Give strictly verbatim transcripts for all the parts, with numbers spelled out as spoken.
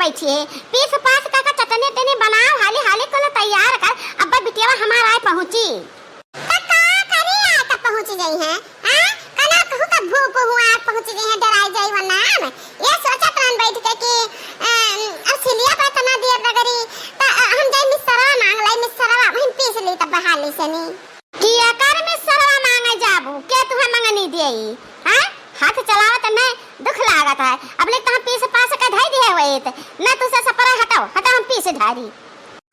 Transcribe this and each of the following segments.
बैठी है, पीस पास का, का चटनी उटनी बनाओ, हाली हाली कुल तैयार कर, अब बिटिया हमार आए पहुँची। त का करी, आए त पहुँच जाई है, हाँ? कना कहू का भूख हुआ पहुँच जाई है, डराई जाई वरना हम। ये सोचत रहन बैठ के कि, अ, अब सिलिया पे इतना देर रगड़ी, त, अ, हम जाई मिक्सरवा मांग लाई, मिक्सरवा हम पीस ली तब हाली से नी। कि एकर मिक्सरवा मांगे जाबू, के तुहे मंगनी देई? हैं? हाथ चलावत में दुख लागत है। अब ले तहाँ पीस पास के धई दिहे होइत। न तुसे सपरा हटाओ, हटाओ हम पीस धारी।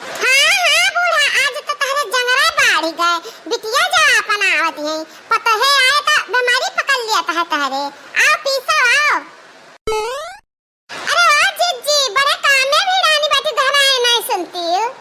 हाँ, हाँ बूढ़ा, आज तो तहरे जंगरा बाढ़ गए। बिटिया जा अपन आवत है। पतोहे आए तो बीमारी पकड़ लिया तहे तहरे। आओ पीसो, आओ। अरे ओ जिज्जी, बड़े काम में भिड़ानी बाटी, धराए नाई सुनती हो।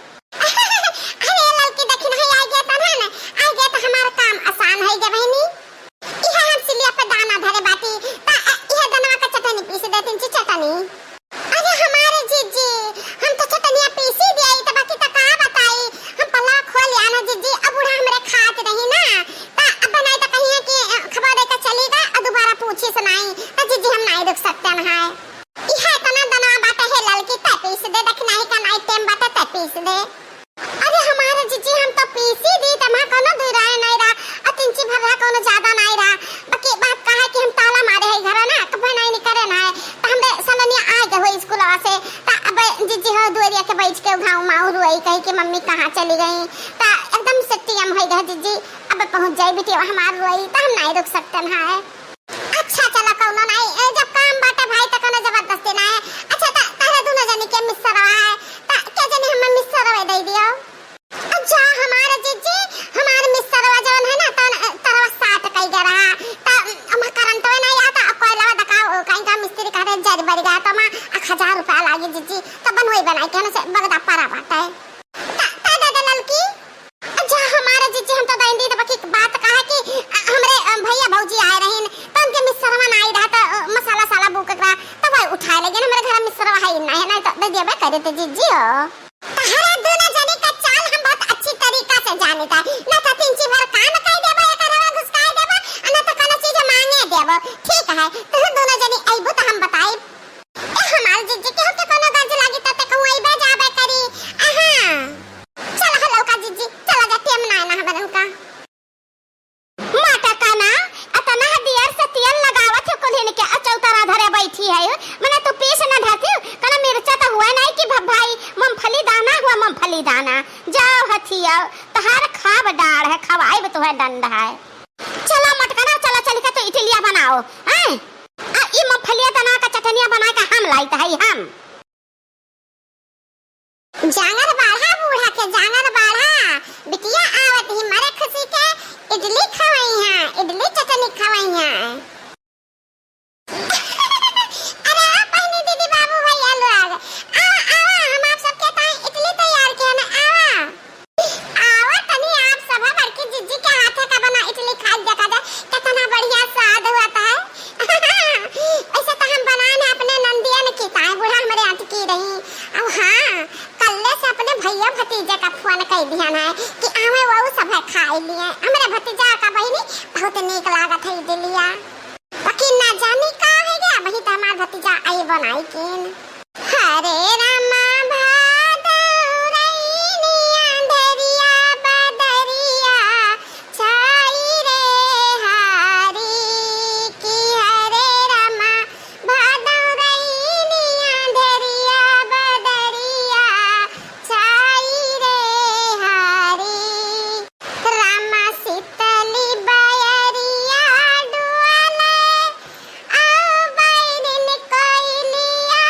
अरे ललकी, देखी नहीं, आ गया था ना, आ गया तो हमारा काम आसान है गया बहनी। इहे हम सिलिया पे दाना धरे बाटी, ता इहे दनवा का चटनी पीस देती जी, चटनी। अरे हमारे जिज्जी, हम तो चटनिया पीसी दिया, तो बाकी तो का बताई, हम पल्ला खोल लिया ना जिज्जी, अब बूढ़ा हमरे खात रही ना, ता अब बनाई तो कहिए कि, अ, खबर देकर चली गए और दोबारा पूछी सुनाई, तो जिज्जी हम नहीं रुक सकते ना है। इहे इतना दनवा बाटे है ललकी, तै पीस दे, देख नाही का नाही टेम बाटे, तै पीस दे। अरे हमारे जिज्जी, हम तो पीसी दी, तमा कोनो दुई राय नहीं रहा, आ तिनची भर रहा, कोनो ज्यादा नहीं रहा। बाकी बात का है कि हम ताला मारे है घर ना, कब नहीं निकले ना है, तो हमरे सलोनिया आ गए हो स्कूलवा से, तो अब जिज्जी हो दुआरिया के बैठ के घाव माऊ रोई, कही कि मम्मी कहाँ चली गई, तो एकदम से टीएम हो गए जिज्जी, अब पहुँच जाए बिटिया हमार रोई, तो हम नहीं रुक सकते ना है। अच्छा, चला, कौनो नाई, ए, जब काम बाटे भाई, त कौनो जबरदस्ती ना है। अच्छा, त, तहरे दुनो जनी के मिसरवा है, त के जनी हमें मिसरवा दे दियो। अच्छा, हमारे जिज्जी, हमारे मिसरवा जौन है ना, तौन, अ, तरवा साट कई गया रहा, त हम करंट में नहीं आता, कोयला दका, ओ, कहीं का मिस्त्री कहते जर बर गया, त माँ एक हजार रुपया लागी जिज्जी, त बनवाई बनाई के हमसे बगदा पारा बाटे। त, त दे दे ललकी। अच्छा, हमारे जिज्जी, हम तो दइन दी, त बाकी बात का है कि, अ, हमरे, अ, भैया भौजी आए रहीन, त उनके मिसरवा ना आई रहा, त, अ, मसाला साला बुक करा, त वही उठाए लगे, हमरे घर में मिसरवा है ही नहीं, नहीं तो दे दिया बे करे थे जिज्जी हो। तहरे दोनों जनी का चाल हम बहुत अच्छी तरीका से जानी था, ना तो तिनची भर काम कह देबो, एक रवा घुसकाए देबो, ना तो कोनो चीज मांगे देबो, ठीक है, तुम दोनों जनी अइबू त हम बताई। ए हमार जिज्जी, केहू के कोनो गरज लागी त ते कहूँ अइबे जाबे करी। अहाँ। चल हलौका जिज्जी, चला जा, टेम ना ना हमन का। मटका ना, अतना दियर से तेल लगावत है कुल्हिन के, आ चौतरा धरे बैठी है। मने तू पीस ना धरती, कना मिर्चा त हुआ नहीं कि भ-, भाई मूंगफली दाना हुआ, मूंगफली दाना। जाओ हथियाओ, तहार खाब डाढ़ है, खवाइब तुहे डंड है। चला मटका ना, चला चल के तू इडलिया बनाओ, हैं? आ, ई मूंगफलिया तना का चटनिया बना के हम लाइत हई हम। जांगर बाढ़ा बूढ़ा के, जांगर बाढ़ा। बिटिया आवत ही मरे खुशी के, इडली खवई है, इडली चटनी खवई है। अरे आ बहिनी दीदी बाबू भैया लोग, आवा, आवा, हम आप सबके ताई इडली तैयार किया ना, आवा। आवा तनी आप सभा बड़की जिज्जी के हाथे का बना इडली खाई देखा जाए, कितना बढ़िया स्वाद हुआ था। ऐसे तो हम बनाए ना अपने नंदियन की, ताई बूढ़ा हमरे अटकी रही। अब हाँ, कल्ले से अपने भैया भतीजे का फोन कर दिया ना कि आवे वो सभा खाई लिए। हमरे भतीजा का बहिनी बहुत नीक लागत है इडलिया। बाकी ना जानी का है गया, वही तो हमार भतीजा आई बनाई किन। हरे रामा भादो रैनी अंधरिया बदरिया छाई रे हारी की हरे रामा भादो रैनी अंधरिया बदरिया छाई रे हारी। रामा शीतली बयरिया डुअले, आ बैरिन कोइलिया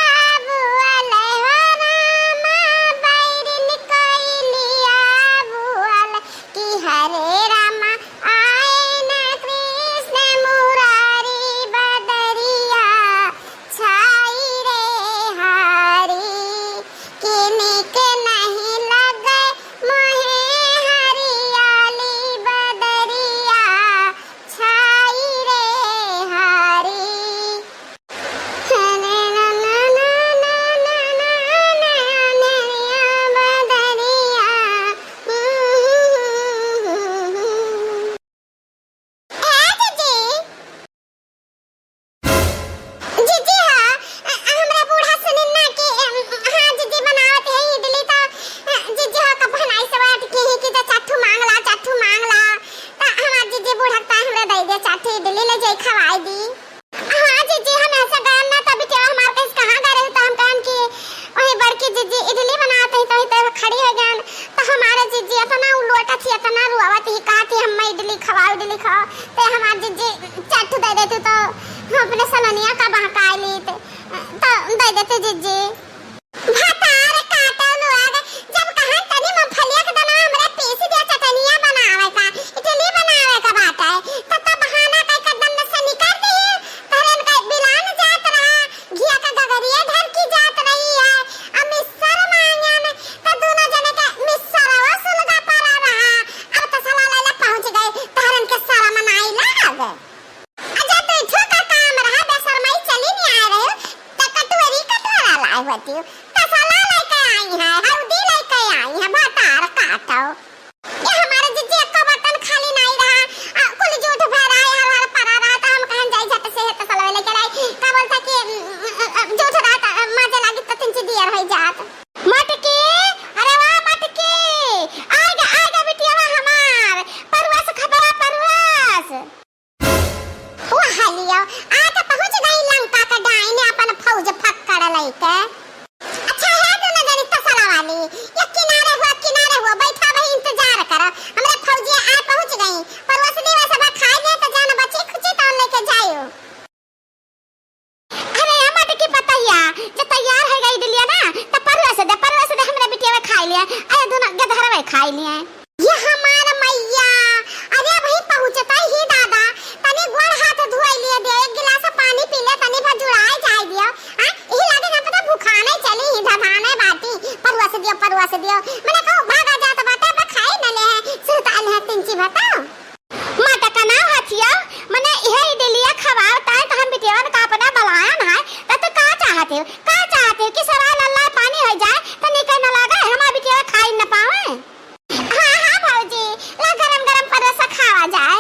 देते जीजी। भतार काटो लोग, जब कहन तनी मूंगफलिया के दाना हमरे पीस दिया, चटनिया बनावे का, इडली बनावे का बाटे, तब तो बहाना कई कदम में से निकाल दिए। तहरन का बिलान जात रहा, घिया का गगरिया ढरकी जात रही है, अब मिक्सर मांगन, तो दोनों जने के मिक्सरवा सुलगा पड़ा रहा। अब तो साला लैला पहुंच गए, तहरन के शरम नाई लाग। अच्छा, दुइ ठो का काम रहा, बेशरमाई चली नहीं आए रहे, त कटोरी कटोरा लाए होती, तसला लेके आई है, हल्दी लेके आई है, भतार काटो। ये हमारे जीजी एक्को बर्तन खाली नहीं रहा, आ, कुल जूठ भरा है, हर हर परा रहा, तो हम कहन जाई झट से है तसला लेके लाई, का बोलता कि, उम, उम, उम, जूठ रहा, त, अ, माजे लागी तो तिनची दियर होई जात। मटकी, अरे वाह मटकी, आएगा, आएगा बिटिया हमार, परवस खबरा परवस। ओ हलियो, आ त पहुँच गई लंका के डाइन अपन फौज फक्कड़ लइके। अच्छा है दोनों जनी तसला वाली, ये किनारे हुआ, किनारे हुआ, बैठा भाई इंतजार करो, हमरे फौजिया आ पहुँच गई। परवसनी वा सब खाए लिए तो जान बची खुची तो लेके जायो। अरे ए मटकी पतैया, जे तैयार है गई इडलिया ना, त परवस दे, परवस दे हमरे बिटिया खाए लिए, अरे दोनों गधरवे खाए लिए। ये हमार मैया, अरे अबहीं पहुँचता ही दादा, तनी गोड़ हाथ धोई लिए दे, एक गिलास पानी पी ले, तनी भर जुड़ाए जाए दियो। आ, यही लागे ना पता भुखाने चली ही, धधाने बाटी, परवस दियो, परवस दियो। मने कहूँ भागा जात बाटे, पर खाए न ले है, सुरता ले है, तिनची बताओ। मटकना हथियो, मने इहे इडलिया खवाओ, ताई तो हम बिटिया का अपना बलायन है, त तू का चाहते हो, का चाहते हो कि सराय लल्ला पानी हो जाए, त निकल न लागे, हमार बिटिया खाई न पावे। हाँ, हाँ भौजी, ला गरम गरम परोसा खावा जाए।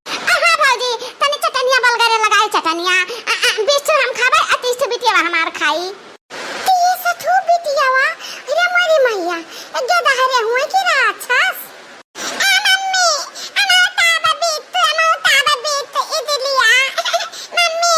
आ, हाँ भौजी, तनी चटनिया बलगरे लगाई चटनिया। आ, आ, बीस ठो हम खाबे, आ तीस ठो बिटिया हमार खाई। तीस ठो बिटिया? अरे मोरी मैया, ए गदहरे हुए कि राक्षस? आ मम्मी, अमौता बबीत, अमौता बबीत, इडलिया। मम्मी,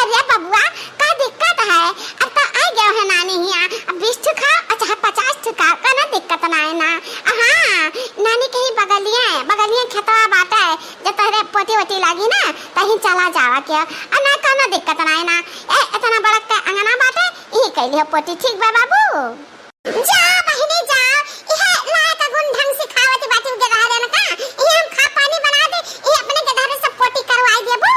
अरे बबुआ, का दिक्कत है? अब तो आ गयो है नानी हिया। अब बीस ठो खाओ, अच्छा पचास ठो खाओ, कोनो दिक्कत ना है ना। हाँ, नानी के ही बगलिए, बगलिए खेतवा बाटे, जो तोहरे पोटी वोटी लागी ना, तहीं चला जावा के। आ ना कोनो दिक्कत ना है ना। ए, इतना बड़क के अंगना बाटे, यही कैली हो पोटी, ठीक बा बाबू? जा बहिनी जा, इहे लायक गुण ढंग सिखावत बाटी उ गदहरन का। इहे हम खा पानी बना दे, इहे अपने गदहरे से पोटी करवाई देबू।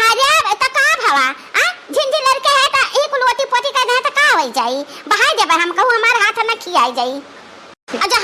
अरे त का भवा, आ? झिंझी लड़के है त ई कुल ओटी पोटी कर दे त का होई जाई? बहाई देबे हम कहूँ हमार हाथ न खियाई जाई। अच्छा